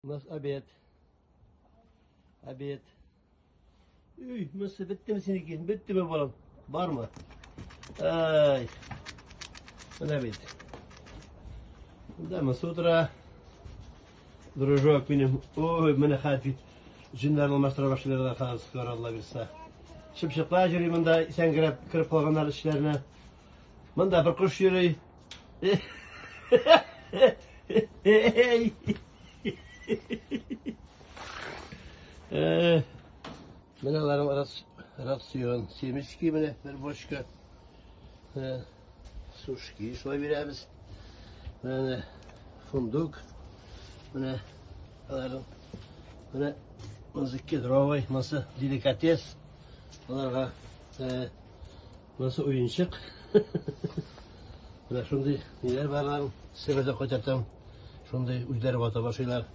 У нас обед. Обед. Уй, монысы беттеме синеке? Беттеме, балам? Бармы? Ай. Менә бит. Монда монысы утыра. Дружок минем. Ой, менә хәзер бит. Җеннәрне алмаштыра башлыйлар да хәзер скоро, Алла бирса. Чыпчыклар йөри монда, исәнгерәп кереп калганнар эчләренә. Монда бер кош йөри. Менә аларның рацион. Семечки менә бер бочка. Сушки шулай бирәбез. Менә фундук. Менә аларның менә монысы кедровый, монысы деликатес. Аларга Монысы уенчык. Менә шундый ниләр бар аның. Себердә кайтартам. Шундый үзләре вата башлыйлар.